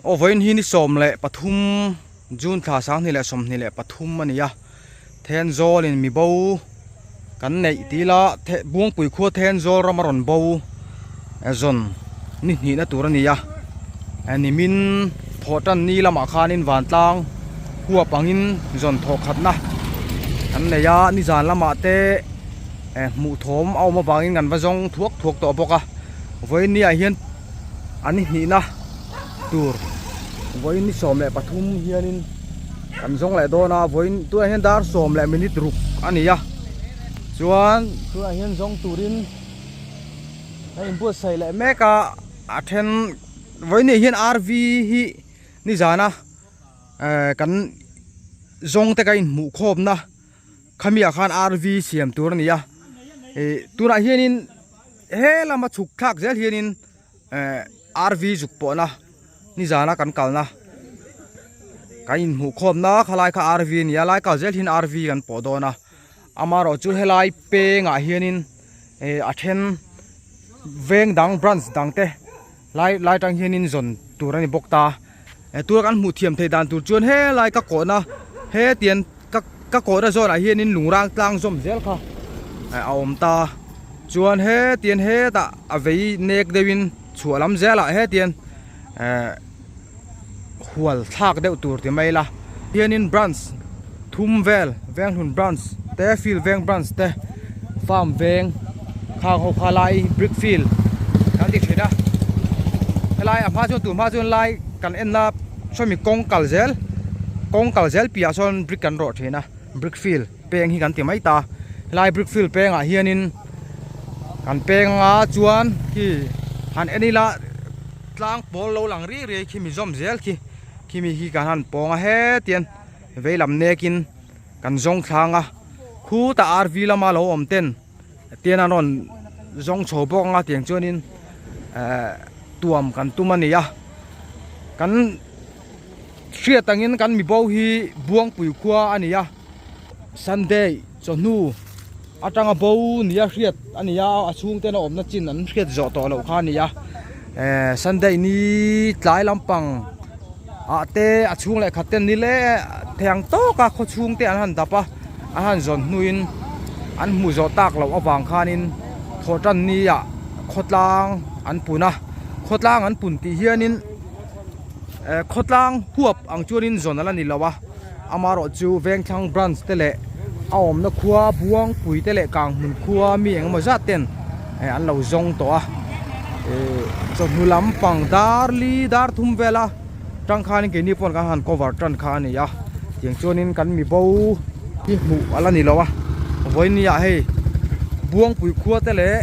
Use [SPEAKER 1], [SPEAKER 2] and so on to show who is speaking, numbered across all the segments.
[SPEAKER 1] Aw vawiin hi ni 13 June thla 2023 a ni a, Thenzawl in mi bo kan neih tih ila Buangpui khua Thenzawl ram a rawn bo zawn ni hnihna tur a ni a, nimin thawhtan ni lamah khanin vantlang huap angin zawn thawhkhatna kan nei a, nizan lamah te hmuh thawm a awm avangin kan va zawng thuak thuak tawh bawk a, vawiin ni ah hian an hnihna tur vawiin ni 13 hianin kan zawng leh dawn a vawiin tunah hian dar sawm leh minute ruk a ni a chuan tunah hian zawng turin a inbuatsaih leh mek a a then vawiin ni hian rv hi nizana ehh kan zawng te ka inhmuh khawmna khami ah khan rv siam tur a ni a ih tunah hianin he lama chhuk thlak zel hianin ehh rv zuk pawhna nizana kan kalna kan inhmuh khawmna khalai kha rv a ni a lai kal zel hian rv kan pawh dawn a amaherawh chu helai pengah hianin ih a then veng dang branch dang te lai lai tang hianin zawn tur a ni bawk ta eh tuna kan hmuh thiam theih dan tur chuan helai ka kawhna hetiang ka ka kawhna zawnah hianin lungrang tlang zawm zel kha eh a awm ta chuan hetiang hetah a vei nek deuhin chhuah lam zelah hetiang eh hual thlak deuh tur ti mai ila hianin branch thum vel Venghlun branch te field veng branch te farm veng khang ho kha lai brick field kan ti thin a helai a hma chuan tun hma chuan lai kan en na sawmi kawng kal zel kawng kal zel piah sawn brick kan rawh thin a brick field peng hi kan ti mai ta helai brick field pengah hianin kan peng anga chuan khi han en ila tlang pawl lo lang riai riai khi mi zawm zel khi khimi hi kan han pawng a hetian vei lam nekin kan zawng thlang a khutah rv lama lo awm ten tian an rawn zawng chho bawk anga tiang chuanin ehh tuam kan tum a ni a kan hriat angin kan mibo hi Buangpui khua a ni a Sunday chawhnu atanga bo nia hriat a ni a a chhungten a awmna chin an hriat zawh tawh loh kha a ni a ehh Sunday ni tlai lampang ah te a chhung leh khat ten ni le thei ang tawk a khaw chhung te an han dap a an han zawn hnuin an hmuh zawh tak loh avang khanin thawhtan ni ah khawtlang an pun a khawtlang an pun tih hianin ehh khawtlang huap ang chuanin zawn a la ni lo a amaherawhchu Vengthlang branch te leh a awmna khua Buangpui te leh Kanghmun khua mi engemaw zat ten eh an lo zawng tawh a ih chawhnu lampang dar li dar thum vela tang khanin keini pawh kan han cover tan kha a ni a tiang chuanin kan mi bo hi hmuh a la ni lo a vawiin ah hei Buangpui khua te leh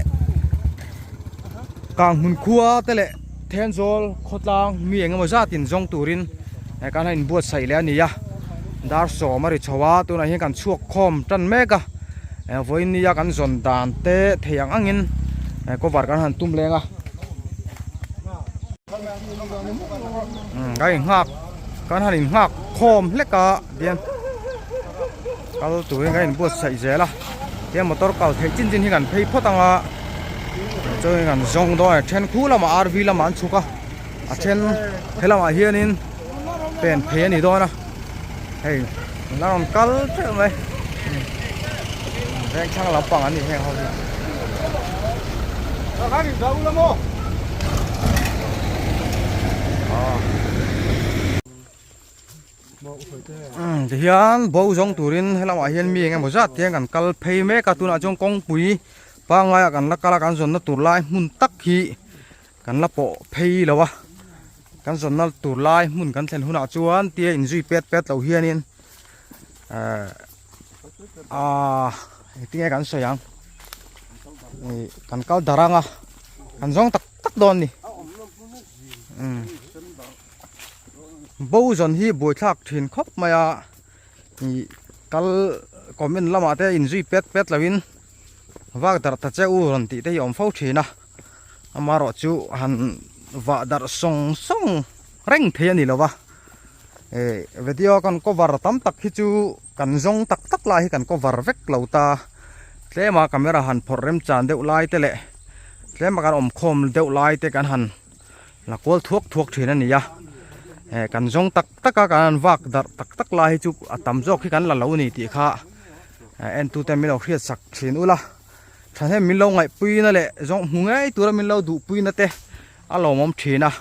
[SPEAKER 1] Kanghmun khua te leh Thenzawl khawtlang mi engemaw zatin zawng turin eh kan han inbuatsaih leh a ni a dar sawm a ri chho a tunah hian kan chhuak khawm tan mek a eh vawiin nia kan zawn dan te thei ang angin eh cover kan han tum leng a umm kan innghak kan han innghak khawm hlek a tihian kal turin kan inbuatsaih zel a tihian motor kal theih chin chin hi kan phei phawt ang a chuan kan zawng dawn a then khu lamah rv lamah an chhuk a a then he lamah hianin pen phei a ni dawn a hei la rawn kal teuh mai veng thlang lampang an ni heng ho hi. Tihian bo zawng turin helamah hian mi engemaw zat te hian kan kal phei mek a tunah chuan kawngpui pangngai ah kan la kal a kan zawnna tur lai hmun tak hi kan la pawh phei lo a kan zawnna tur lai hmun kan thlen hunah chuan tia inzui pet pet lo hianin ehh ahh engtin nge kan sawi ang ih kan kal darh ang a kan zawng tak tak dawn a ni umm bo zawn hi buaithlak thin khawp mai a ih kal comment lamah te inzui pet pet loin vak darh ta che u rawn tih te hi a awm fo thin a. Amaherawh chu han vah darh sawng sawng reng thei a ni lo va eh video kan cover tam tak hi chu kan zawng tak tak lai hi kan cover vek lo ta tlema camera han phawrh rem chan deuh lai te leh tlema kan awm khawm deuh lai te kan han la kual thuak thuak thin a ni a. Eh kan zawng tak tak a kan han vak darh tak tak lai hi chu a tam zawk hi kan la lo a ni tih kha en tute min lo hriat sak thin ula thahnem min lo ngaihpuina leh zawng hmu ngei tura min lo duhpuina te a lawmawm thin a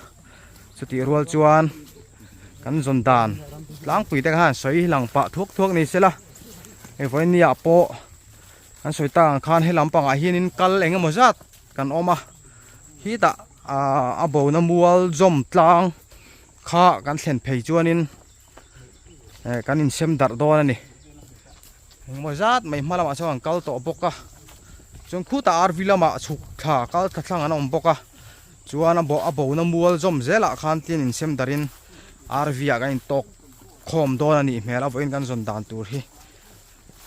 [SPEAKER 1] chutih rual chuan kan zawn dan tlangpui te khan sawi lang pah thuak thuak ni sela hei vawiin ni ah pawh kan sawi tak ang khan he lampangah hianin kal eng emaw zat kan awm a khitah ahh a bona mual zawm tlang kha kan thlen phei chuanin eh kan insem darh dawn a ni engmaw zat mai hma lamah chuan an kal tawh bawk a chuan khutah RV lamah chhuk thla kal thla thlang an awm bawk a chuan a bo a bona mual zawm zelah khan tin insem darhin RV ah kan intawk khawm dawn a nih hmel a vawiin kan zawn dan tur hi.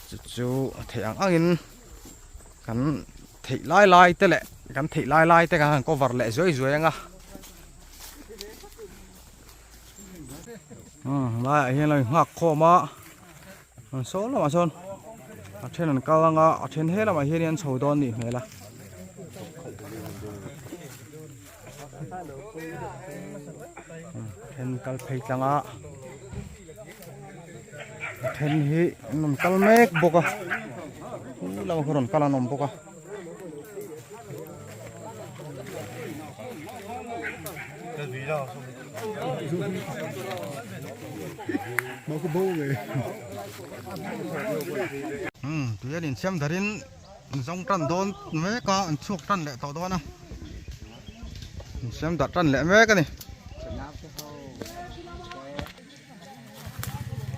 [SPEAKER 1] Chu chu theih ang angin kan theih lai lai te leh kan theih lai lai te kan han cover leh zuai zuai ang a umm laiah hian lo inghak khawm a an saw lamah sawn a then an kal ang a a then he lamah hian an chho dawn a nih hmel a. Then kal phei tlang a a then hi an rawn kal mek bawk a chu lamah khaw rawn kal an awm bawk a. Umm tui an insiam darin an zawng tan dawn mek a an chhuak tan leh tawh dawn a. Siam dah tan leh mek a ni.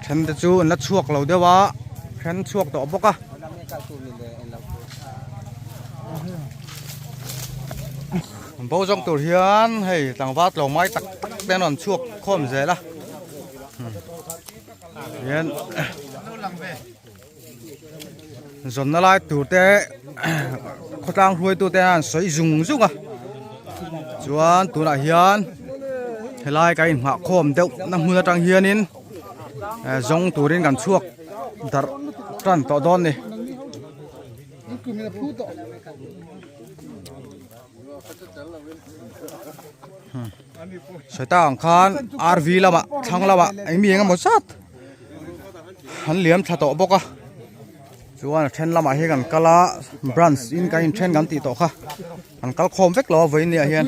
[SPEAKER 1] Then te chu an la chhuak lo deuh a, then chhuak tawh bawk a. An bo zawng tur hian hei tlangval tlawmngai tak tak te an rawn chhuak khawm zel a. Hian Zawnna lai tur te khawtlang hruaitu te an sawi zung zung a chuan tunah hian helai kan inhmah khawm deuh na hmun atang hianin zawng turin kan chhuak darh tan tawh dawn a ni. Sawi tak ang khan RV lamah thlang lamah eng mi eng emaw zat an liam thla tawh bawk a chuan a then lamah hian kan kal a branch in kan inthen kan tih tawh kha an kal khawm vek lo a vawiin ni ah hian.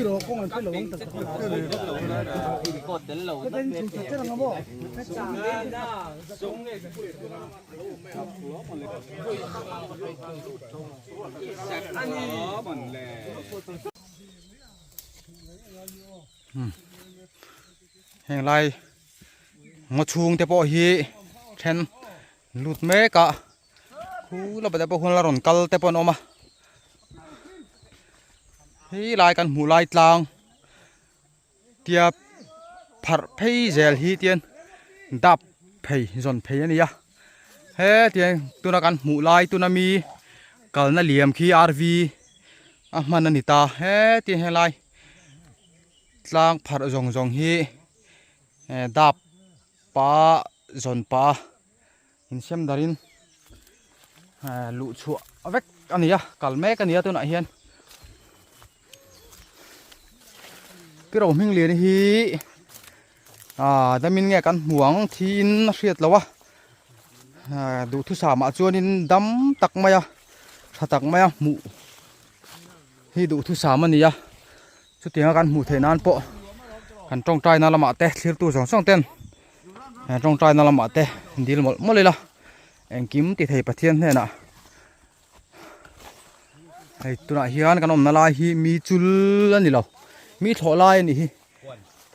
[SPEAKER 1] Heng lai ngaw chhung te pawh hi then lut mek a khu lamah te pawh khuan la rawn kal te pawh an awm a hei lai kan hmuh lai tlang tia pharh phei zel hi tian dap phei zawn phei a ni a he tiang tuna kan hmuh lai tuna mi kalna liam khi RV a hman a ni ta he tiang helai tlang pharh zawng zawng hi dap pa zawn pa insiam darin luh chhuah vek a ni a kal mek a ni a tunah hian Pi Rohmingliani hi ah damin nge kan hmu ang thiin a hriat loh a ah duhthusam ah chuanin dam tak mai a tha tak mai a hmuh hi duhthusam a ni a chutianga kan hmuh theih nan pawh kan tawngtai na lamah te thlirtu zawng zawng ten tawngtai na lamah te dil mawlh mawlh ila engkim ti thei Pathian hnenah. Hei tunah hian kan awmna lai hi mi chul a ni lo mi thlawh lai a nih hi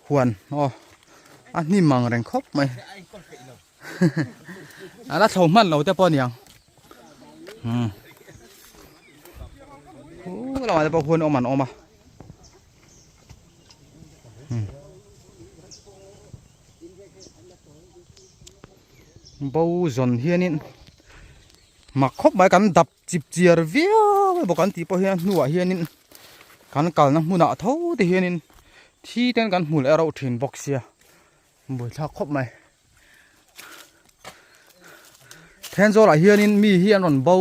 [SPEAKER 1] huan aw a hnim ang reng khawp mai a la thlo hman lo te pawh a niang umm khu lamah te pawh huan awm an awm a bo zawn hianin. Mak khawp mai kan dap chip chiar viau a bawk an tih pawh hian a hnuah hianin kan kalna hmunah tho te hianin thi ten kan hmu leh rauh thin bawk sia buaithlak khawp mai. Thenzawl ah hianin mi hi an rawn bo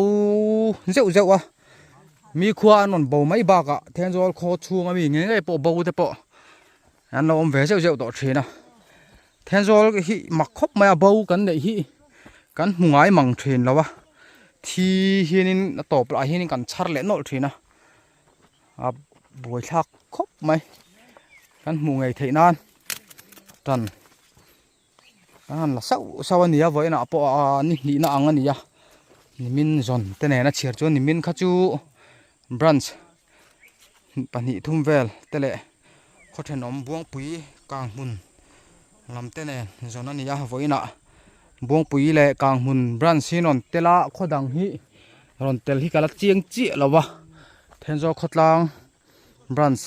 [SPEAKER 1] zeuh zeuh a mi khua an rawn bo mai bakah Thenzawl khaw chhunga mi ngei ngei pawh bo te pawh an lo awm ve zeuh zeuh tawh thin a. Thenzawl hi mak khawp mai a bo kan neih hi kan hmu ngai mang thin lo a thi hianin a tawp lah hianin kan chhar leh nawlh thin a a buaithlak khawp mai kan hmuh ngei theih nan tan Kan han la sauh sauh a ni a vawiinah pawh aa ni hnihna ang a ni a nimin zawn te nena chhiar chuan nimin kha chu branch pahnih thum vel te leh khaw thenawm buangpui kang hmun lam te nen zawn a ni a vawiinah buangpui leh kang hmun branch hi rawn tel a khaw dang hi rawn tel hi ka la chiang chiah lo va Thenzawl khawtlang branch.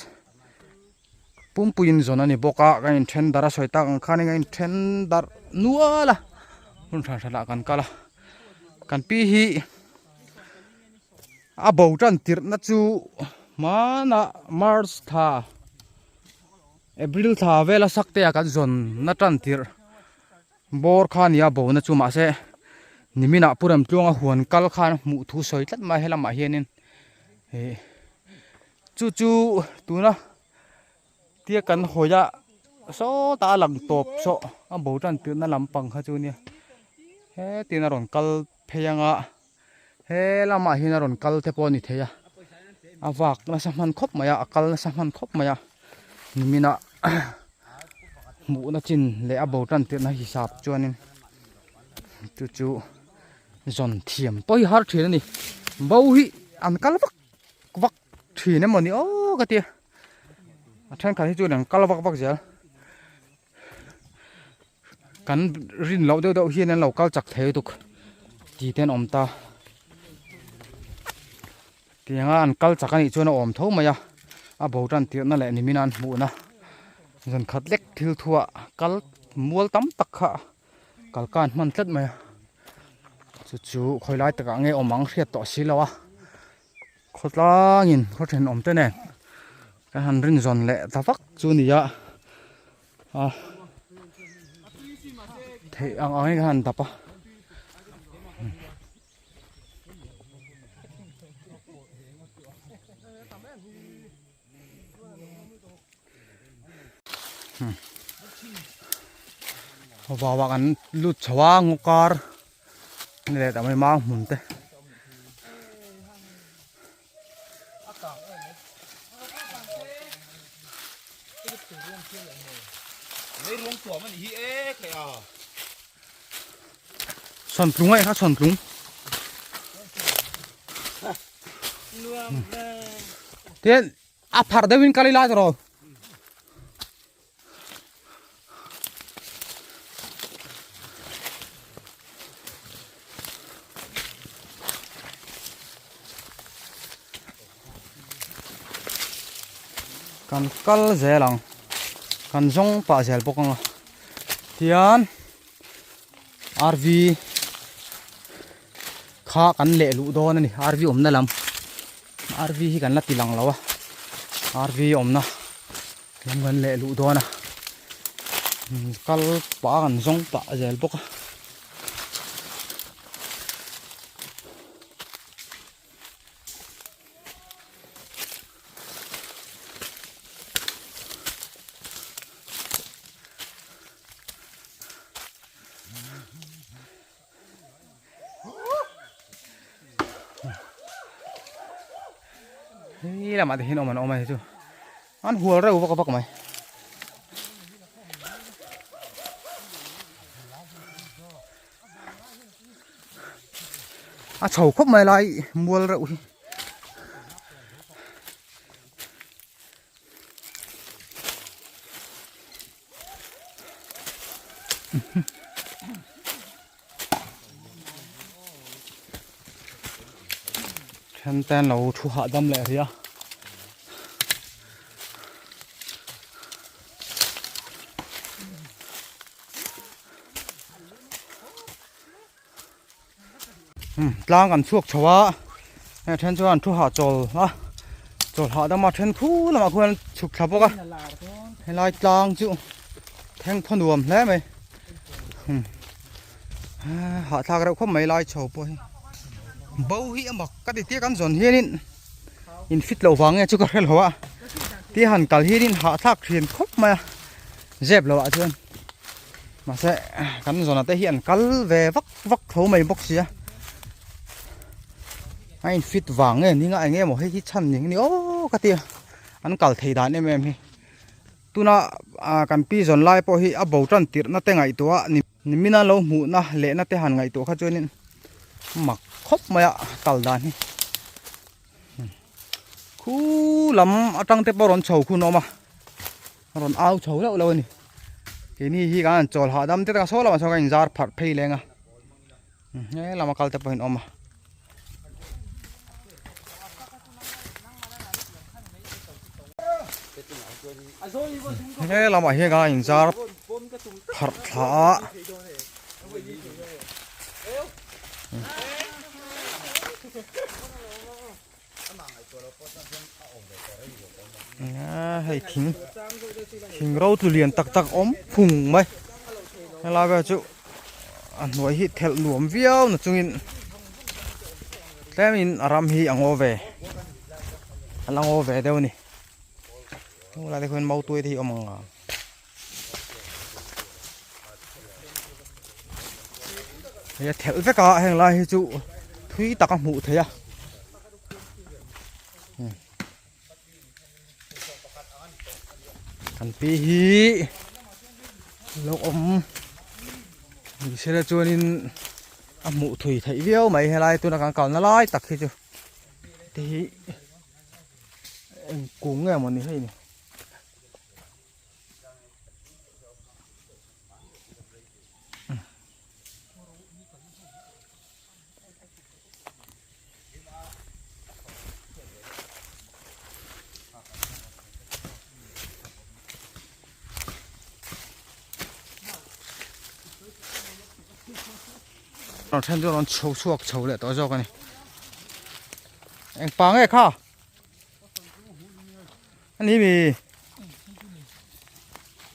[SPEAKER 1] Pumpuiin zawn a ni bawk a kan inthen darh a sawi tak ang khanin kan inthen darh nual a hmun hran hranah kan kal a kan pi hi a bo tan tirhna chu hmanah march thla april thla vela sak te ah kan zawn na tan tirh bawr kha a ni a bo na chu mahse niminah pu Remtluanga huan kal khan hmuh thu sawi tlat mai helamah hianin ih. Chu chu tuna tia kan hawi a sawtah a lang tawp saw a bo tan tirhna lampang kha chu nia hetin a rawn kal phei ang a he lamah hian a rawn kal te pawh a ni thei a a vak nasa hman khawp mai a a kal nasa hman khawp mai a nimin ah hmuhna chin leh a bo tan tirhna hisap chuanin chu chu zawn thiam pawh hi har thin a ni bo hi an kal vak. vak thin emaw ni aw ka tia a thenkhat hi chuan an kal vak vak zel kan rin loh deuh deuh hian an lo kal chak thei lutuk ti te an awm ta tianga an kal chak anih chuan a awm tho mai a a bo tan tirhna leh nimin a an hmuhna zan khat lek thil thuah kal mual tam tak kha kal kan hman tlat mai a chu chu khawi lai takah nge awm ang hriat tawh si lo a. Khawtlangin khaw thenawm te nen kan han rin zawn leh ta vak chu a ni a a theih ang angin kan han dap a. Vauah kan lut chho a ngaw kar ni leh ta mai mau hmun te. Sawntlung a kha sawntlung. Tian a phar deuhin kal ila tawh. Kan kal zel ang kan zawng pah zel bawk ang a tian RV kha kan leh luh dawn a ni RV awmna lam RV hi kan la ti lang lo a RV awmna lam kan leh luh dawn a kal pah a kan zawng pah zel bawk a. Hei lamah te hian awm an awm a ni chu an hual reuh vak vak mai. A chho khawp mai lai mual reuh hi. Then ten lo thu hahdam leh rih a. Tlang kan chhuak chho a hei then chuan thu hahchawl a chawl hahdam a then khu lamah khuan chhuk thla bawk a helai tlang chu thleng thaw nuam hle mai hahthlak reuh khawp mai lai chho pawh hi bo hi a mak ka ti tia kan zawn hianin in fit loh vang nge chu ka hre lo a tia han kal hianin hahthlak thin khawp mai a zep loh ah chuan. Mahse kan zawna te hi an kal ve vak vak tho mai bawk sia. A in fit vang nge ni nga eng emaw hei hi chhan ning ni aw ka tia an kal thei dan em em hi. Tuna kan pi zawn lai pawh hi a bo tan tirh na te ngaihtuah a ni mina lo hmuh na leh na te han ngaihtuah kha chuanin mak khawp mai a kal dan hi. Khu lam atang te pawh rawn chho khun a awm a. Rawn au chho loh loh a ni. Keini hi kan han chawl hahdam te tak a saw lamah sawn kan inzar pharh phei leng a. He lama kal te pawhin awm a. He lamah hian kan inzar pharh thla a. Hei thing thing ro tlu lian tak tak awm phung mai helai vel chu a hnuai hi thelh nuam viau na chungin tlemin a ram hi a ngaw ve a la ngaw ve deuh a ni helai te khuan mautuai te hi a awm ang a. Hei a thelh vek a heng lai hi chu thui tak a hmuh theih a kan pi hi lo awm ni sela chuanin a hmuh thui theih viau mai helai tuna kan kalna lai tak hi chu te hi eng kung nge mawni hei ni. Then chu rawn chho chhuak chho leh tawh zawk a ni eng pa nge kha. Ani mi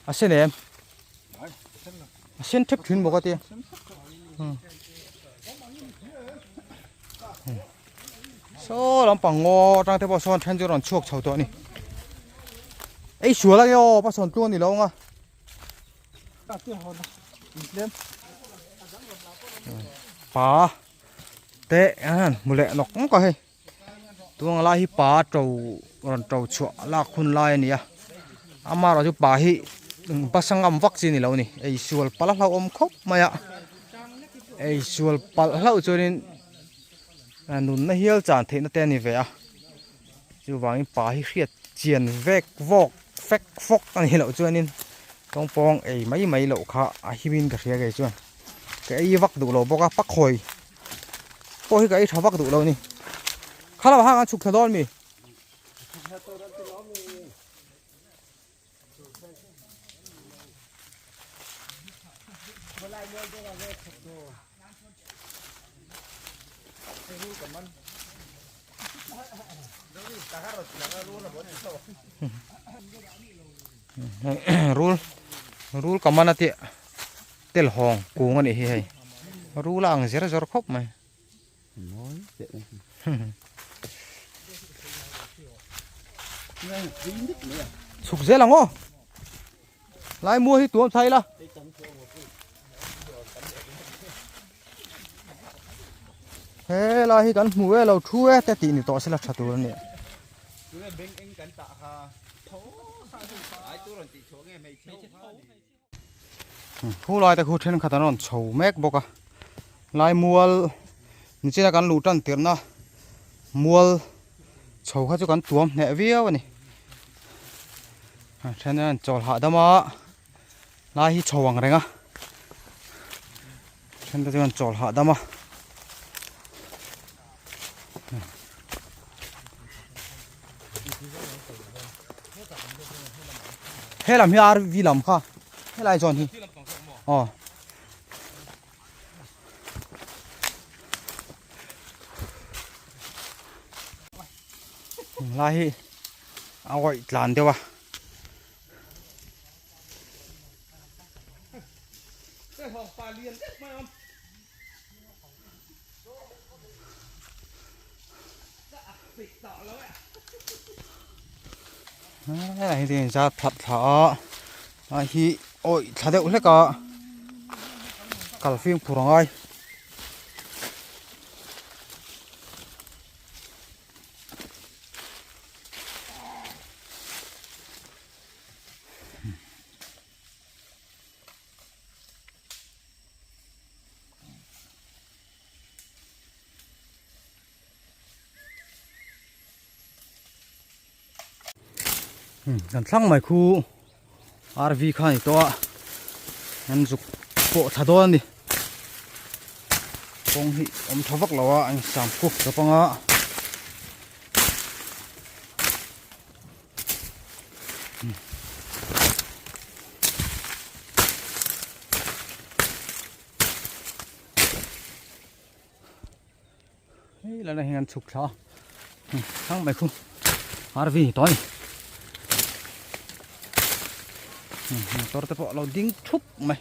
[SPEAKER 1] a sen em a sen thep thin bawk a tia saw lampang ngaw atang te pawh sawn then chu rawn chhuak chho tawh a ni ei sual a nge aw pa sawn tluang a ni lo ang a. Pa te an hmu leh nawk nawk a hei. Tuang lai hi pa to rawn to chhuah lak hun lai a ni a amaherawh chu pa hi bus a ngam vak chi a ni lo a ni ei sual palh a hlauhawm khawp mai a ei sual palh hlauh chuanin nunna hial chan theihna te a ni ve a chuvangin pa hi hriat chian vek vawk fek fawk a nih loh chuanin tawngpawng ei mai mai loh kha a him in ka hria kei chuan ka ei vak duh lo bawk a pakhawi. Pawh hi ka ei tha vak duh lo ni. Kha lamah khan kan chhuk thla dawn mi? Rul rul ka man a tih. Tel hawng kung a nih hi hei rul a ang zer zawr khawp mai chhuk zel ang aw lai mua hi tuam thai la he lai hi kan hmu e lo thu e te tih ni tawh sela tha tur a ni Thu lai te khu thenkhat an rawn chho mek bawk a lai mual nichina kan luh tan tirhna mual chho kha chu kan tuam hneh viau a ni a then an chawl hahdam a lai hi chho ang reng a then te chuan chawl hahdam a. He lam hi RV lam kha helai zawn hi aw lai hi a awih tlan deuh a. Helai hi zat phat thla a a hi awih thla deuh hlek a. Kal fimkhur a ngai. Kan thlang mai khu RV kha a ni tawh a an zuk pawh thla dawn a ni kawng hi awm tha vak lo a an sam kuk tawp ang a. Hei lai hian an chhuk thla a thlang mai khu RV ni tawh a ni motor te pawh a lo ding thup mai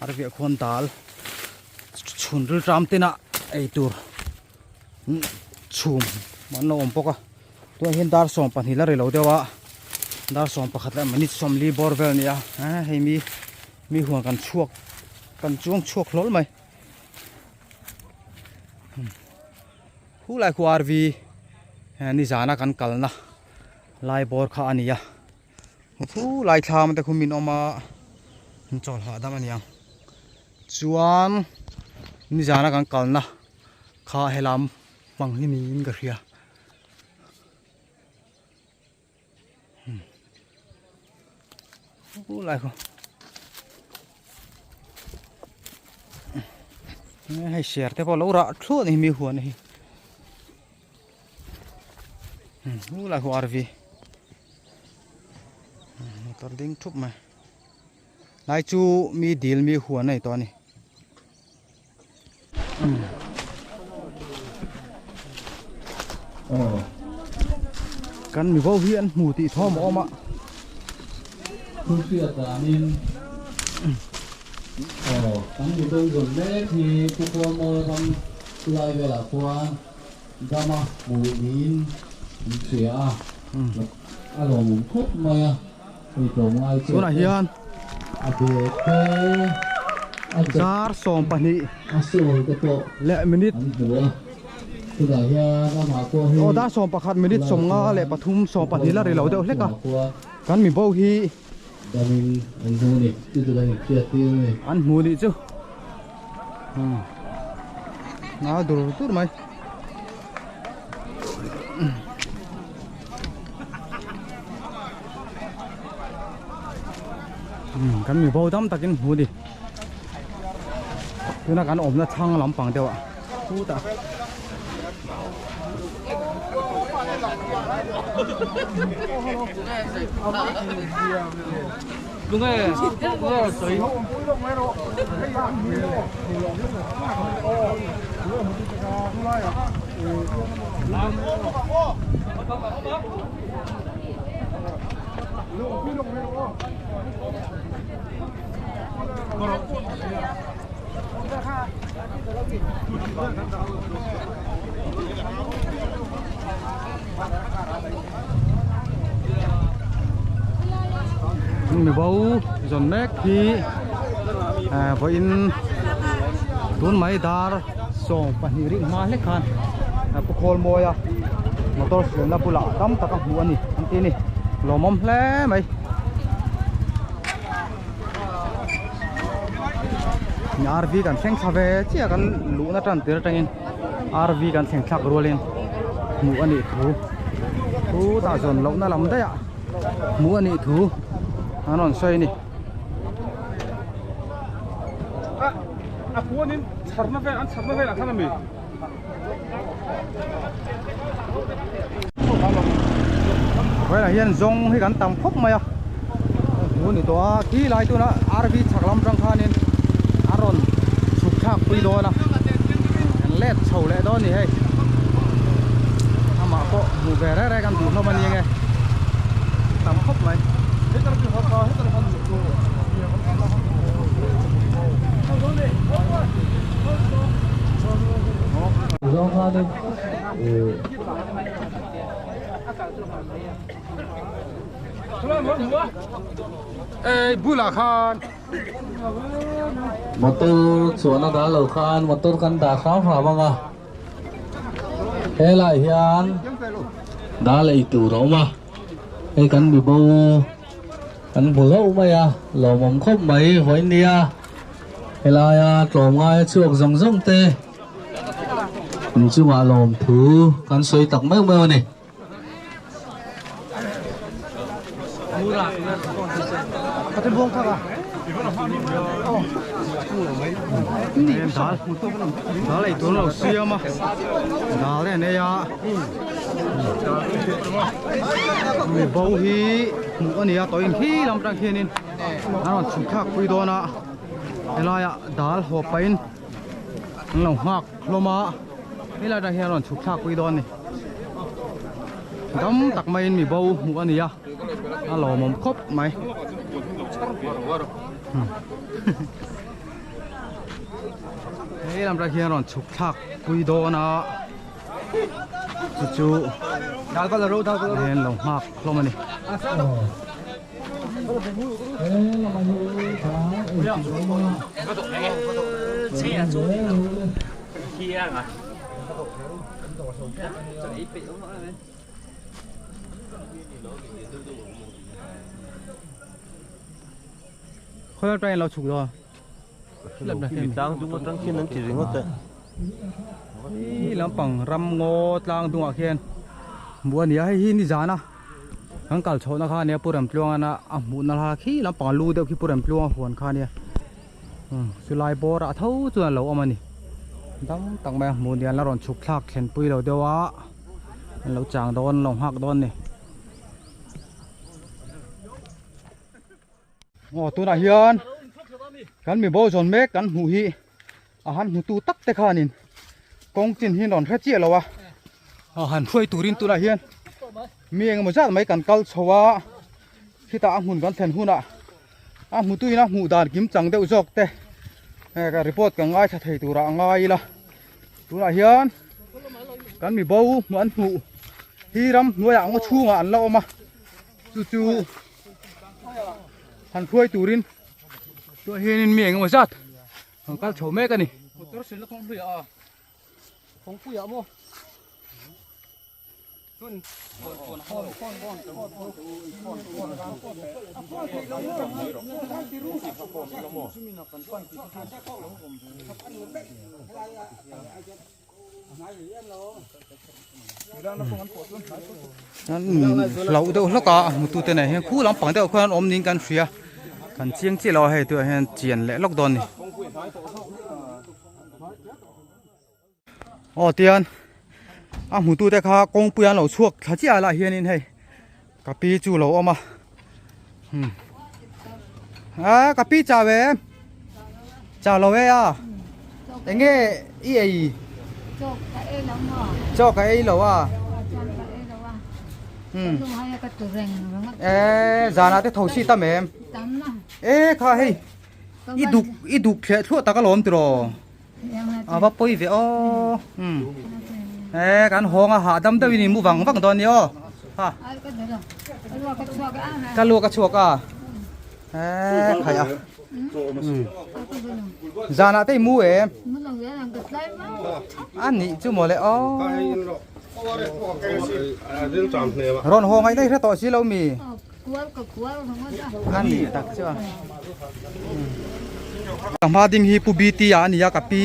[SPEAKER 1] RV ah khuan dal chhun rilṭam tin ah ei tur chhum an lo awm bawk a tunah hian dar 12 la ri lo deuh a dar 11 leh minute 40 bawr vel a ni a hei mi mi huan kan chhuak kan chuang chhuak hlawl mai. Khulai khu RV nizana kan kalna lai bawr kha a ni a khulai thlam te khu min awm a an chawl hahdam a ni ang chuan nizana kan kalna kha helam hmang hi niin ka hria. Lai khu hei ser te pawh lo rah thluah a ni mi huan hi lai khu RV motor ding thup mai lai chu mi dil mi huan a ni tawh a ni. Kan mi bo hi an hmu tih thawm a awm a.
[SPEAKER 2] Thulhriat danin aw kan mi bo zawn mek hi Pu Khualmawi ram chulai velah khuan dama hmuh niin an hria a, a lawmawm khawp mai a.
[SPEAKER 1] Tunah hian zar 12 leh minute aw dar 11 minute 53 12 la ri lo deuh hlek a kan mi bo hi an hmu nih chu nau dur dur mai. Kan mi bo tam takin hmu ni tuna kan awmna chhang lampang deuh ah chutah Mi bo zawn mek hi vawiin tun mai dar 12 rik hma hlek khan pu Khawlmawia motor siamna bulah tam tak a hmu a ni an ti a ni lawmawm hle mai. RV kan thleng thla ve chiah kan luhna tan tir atangin RV kan thleng thlak rualin hmuh a nih thu chutah zawn lohna lam daih ah hmuh a nih thu an rawn sawi a ni.
[SPEAKER 3] A khuanin chharna vel an chharna velah khan a mi.
[SPEAKER 1] Vawilah hian zawng hi kan tam khawp mai a hmu ni tawh a khi lai tuna RV chhak lam atang khanin a rawn chhuk thlak pui dawn a kan let chho leh dawn a ni hei amah pawh hmuh ve reng reng kan duh hlawm a ni ange tam khawp mai.
[SPEAKER 3] Bulah khan.
[SPEAKER 2] Motor chuan a dah lo khan motor kan dah hram hram ang a, helaiah hian dal ei tur a awm a, hei kan mi bo kan hmu hlauh mai a, lawmawm khawp mai vawiin nia helaia tlawmngai a chhuak zawng zawng te inchungah lawmthu kan sawi tak meuh meuh a ni.
[SPEAKER 1] Dal dal ei tur an lo siam a dal te an ei a mi bo hi hmuh a ni a tawhin khi lam atang khianin an rawn chhuk thlak pui dawn a helaiah dal haw pahin an lo nghak hlawm a helai atang hian an rawn chhuk thlak pui dawn a ni. Dam tak maiin mi bo hmuh a ni a, a lawmawm khawp mai. Hei lam atang hian rawn chhuk thlak pui dawn a, chu chu hei an lo nghak hlawm a ni. Khawi atangin lo chhuk dawn?
[SPEAKER 4] Tlang dung atang khian an ti ringawt a.
[SPEAKER 1] Hi lampang ram ngaw tlang dungah khian hmuh a ni a, hei hi nizan a kan kal chhohna kha a nia Pu Remtluanga a hmuhna kha khi lampang lu deuh khi Pu Remtluanga huan kha a nia. Chulai bawrah tho chuan a lo awm a ni dam tak mai a hmuh ni an la rawn chhuk thlak thlen pui lo deuh a an lo chang dawn an lo nghak dawn a ni aw tunah hian kan mi bo zawn mek kan hmuh hi a han hmu tu tak te khanin kawng chin hi an rawn hre chiah lo a han hruai turin tunah hian mi engemaw zat mai kan kal chho a khitah a hmun kan thlen hunah. A hmutuin a hmuh dan kim chang deuh zawk te ka report ka ngaithla thei turah a ngai ila tunah hian kan mi bo hmuh an hmuh hi ram hnuaiah ngaw chhungah an la awm a chu chu han hruai turin tunah hianin mi engemaw zat an kal chho mek a ni. Hlauh deuh hlawk a hmu tute nen hian khu lampang deuh khuan an awm niin kan hria kan chiang chiah lo a hei tunah hian chian leh lawk dawn a ni. Aw tian a hmutu te kha kawngpui an lo chhuak thla chiah lah hianin hei ka pi chu lo awm a a ka pi chau em chau lo e a enge i ei chaw ka ei lo a e zanah te tho si tam em e kha hei i duk i duk thleh thluah tak alawm tiraw. A va pawi ve aw umm e kan hawng a hahdam deuhin i mu vang vang dawn a ni aw ha ka luak a chhuak a e khai a zanah te i mu em a nih chu mawle aw rawn haw ngaih na i hre tawh si lo mi. A nih tak chu a Ka hma ding hi Pu BT a ani a ka pi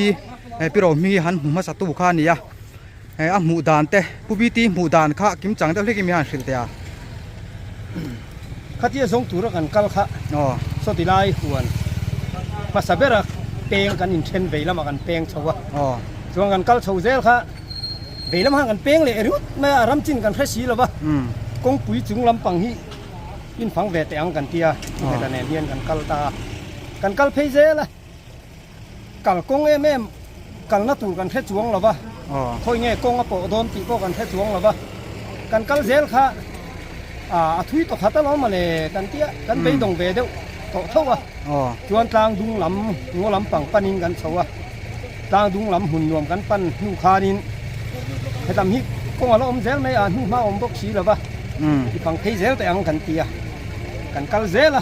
[SPEAKER 1] he pi Rohmingi han hmu hmasa tu kha a ni a he a hmuh dan te Pu BT hmuh dan kha kim chang deuh hlek in mi han hrilh teh a.
[SPEAKER 5] Khatia zawng tura kan kal kha
[SPEAKER 1] Aw.
[SPEAKER 5] Sawti lai huan hmasa bera peng kan inthen vei lamah kan peng chho a.
[SPEAKER 1] Aw.
[SPEAKER 5] Chuan kan kal chho zel kha. Vei lam han kan peng leh ringawt mai a, ram chin kan hre si lo va, kawngpui chung lampang hi infang ve teh ang kan ti a, heta nen hian kan kal ta a, kan kal phei zel a, kal kawng em em kalna tur kan hre chuang lo va, khawi nge kawng a pawh dawn tih pawh kan hre chuang lo va, kan kal zel kha a thui tawh khat alawm mawle kan ti a, kan beidawng ve deuh tawh tho a, chuan tlang dung lam ngaw lampang panin kan chho a. Tlang dung lam hmun nuam kan pan hnu khanin helam hi kawng a la awm zel mai a, hnu hma a awm bawk si lo va, i pang phei zel teh ang kan ti a, kan kal zel a.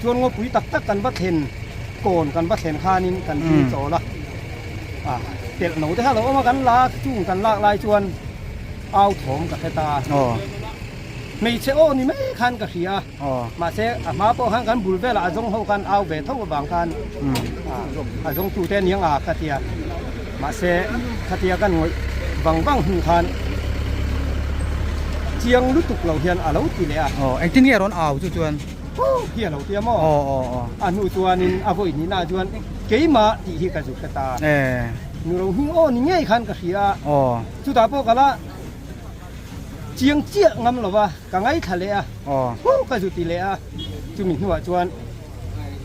[SPEAKER 5] Chuan ngawpui tak tak kan va thlen kawn kan va thlen khanin kan ding chawl a, a pelh no te kha lo awm a kan la chung kan lak lai chuan au thawm ka hre ta a. Hmeichhe aw ni mai khan ka hria a, mahse a hma pawh khan kan bul velah a zawng ho khan au ve tho avang khan a zawngtute aniang a ka tia, mahse khatia kan ngawih vang vang hnu khan chiang lutuk lo hian a lo ti leh a.
[SPEAKER 1] Aw, engtin nge rawn au chu chuan?
[SPEAKER 5] Hu hi a lo tia maw?
[SPEAKER 1] Aw aw aw.
[SPEAKER 5] A hnu chuanin a vawi hnihna chuan keimah tih hi ka zu hre ta. Nu ro hming aw ni ngei khan ka hria a.
[SPEAKER 1] Aw.
[SPEAKER 5] Chutah pawh ka la chiang chiah ngam lo va, ka ngaithla leh a.
[SPEAKER 1] Aw.
[SPEAKER 5] Hu ka zu ti leh a. Chumi hnuah chuan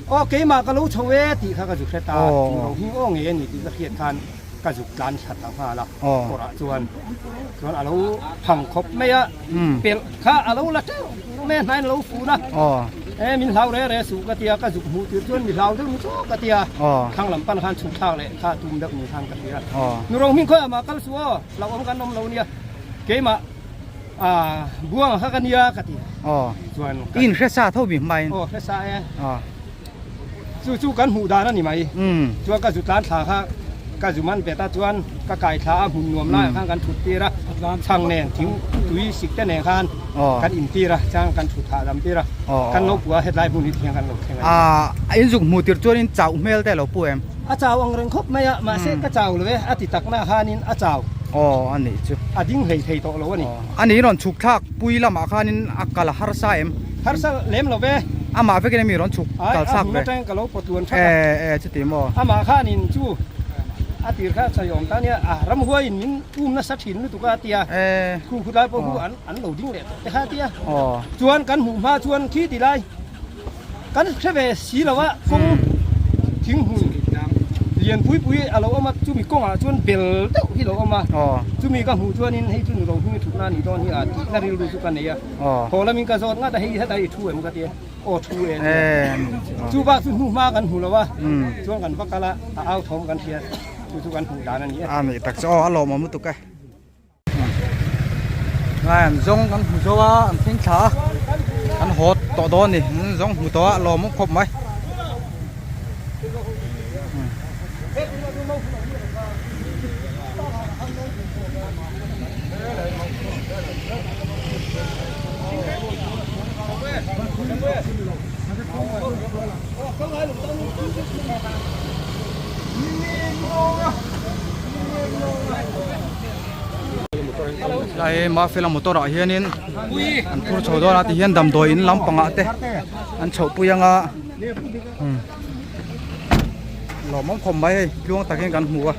[SPEAKER 5] aw keimah ka lo chho e tih kha ka zu hre ta.
[SPEAKER 1] Aw.
[SPEAKER 5] Nu ro hming aw ngei a ni tih ka hriat khan ka zuk tlan thla ta nghal a.
[SPEAKER 1] Aw.
[SPEAKER 5] Kawrah chuan chuan a lo phang khawp mai a. Pelh kha a lo la teuh mai a, hnaiin a lo fun a. E min hlau re re suh ka tia, ka zuk hmuh tir chuan mi hlau deuh ni chaw ka tia. Thlang lam pan khan chhuk thlak leh kha tum deuh ni khan ka hria. Nu Rohming khawiah mah kal suh aw, hlauhawm kan awm lo nia. Keimah buanga kha ka nia ka ti. Chuan
[SPEAKER 1] I inhre sa tho mi hmain.
[SPEAKER 5] Aw hre sa e. Chu chu kan hmuh dan a ni mai. Chuan ka zu tlan thla kha ka zu man bet a chuan ka kai thla a hmun nuam laiah khan kan thut tir a, chhang nen thing tui sik te nen khan kan in tir a, chuan kan thut hahdam tir a, kan lo puah a hetlai hmun hi thiang kan lo thleng a ni.
[SPEAKER 1] A in zuk hmuh tir chuanin chauh hmel te a lo pu em?
[SPEAKER 5] A chau ang reng khawp mai a, mahse ka chau lo e, a ti takna khanin a chau.
[SPEAKER 1] Aw a nih chu.
[SPEAKER 5] A ding hlei thei tawh lo a ni.
[SPEAKER 1] A nih rawn chhuk thlak pui lamah khanin a kal a harsa em?
[SPEAKER 5] Harsa lem lo ve.
[SPEAKER 1] Amah vekin a mi rawn chhuk kal thlak ve.
[SPEAKER 5] Ai a hmun atangin ka lo pawt luan that a.
[SPEAKER 1] E e chuti maw.
[SPEAKER 5] Amah khanin chu a tir kha sawiawm ta nia a ramhuaiin min um nasa thin lutuk a a tia.
[SPEAKER 1] E.
[SPEAKER 5] Khu khu lai pawh khu an an lo ding leh tawh te kha a tia.
[SPEAKER 1] Aw.
[SPEAKER 5] Chuan kan hmuh hma chuan khi ti lai kan hre ve si lo a kawng thing hmun lian pui pui a lo awm a chumi kawngah chuan bel deuh hi lo awm a.
[SPEAKER 1] Aw.
[SPEAKER 5] Chumi ka hmuh chuanin hei chu nu rohming thutna a nih dawn hi a tihna rilru chu ka nei a. Haw lamin ka zawt ngat a, hei hetah i thu em ka ti a, aw thu e a ti a. Chu bak chu hnu hma kan hmu lo a, chuan kan va kal a, a au thawm kan hria, chu chu kan hmuh dan a ni e.
[SPEAKER 1] A nih tak chu aw, a lawmawm lutuk e. Ngai an zawng kan hmu zo a, an thleng thla a, an haw tawh dawn a ni, an zawng hmu tawh a, a lawmawm khawp mai. Tlai Mafela motor ah hianin an phur chho dawn a tihian damdawi in lampangah te an chhoh pui anga lawmawm khawp mai hei tluang takin kan hmu a.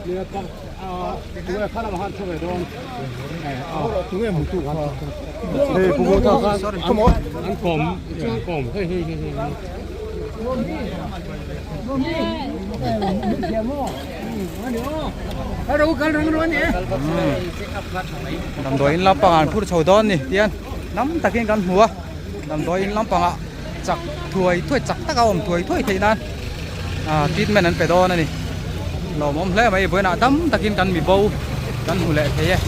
[SPEAKER 1] Damdawi in lampangah an phur chho dawn ni tihian nam takin kan hmu a damdawi in lampangah chak thuai thuai chak taka awm thuai thuai theih nan ah treatment an pe dawn a ni lawmawm hle mai vawiinah tam takin kan mi bo kan hmu leh thei e.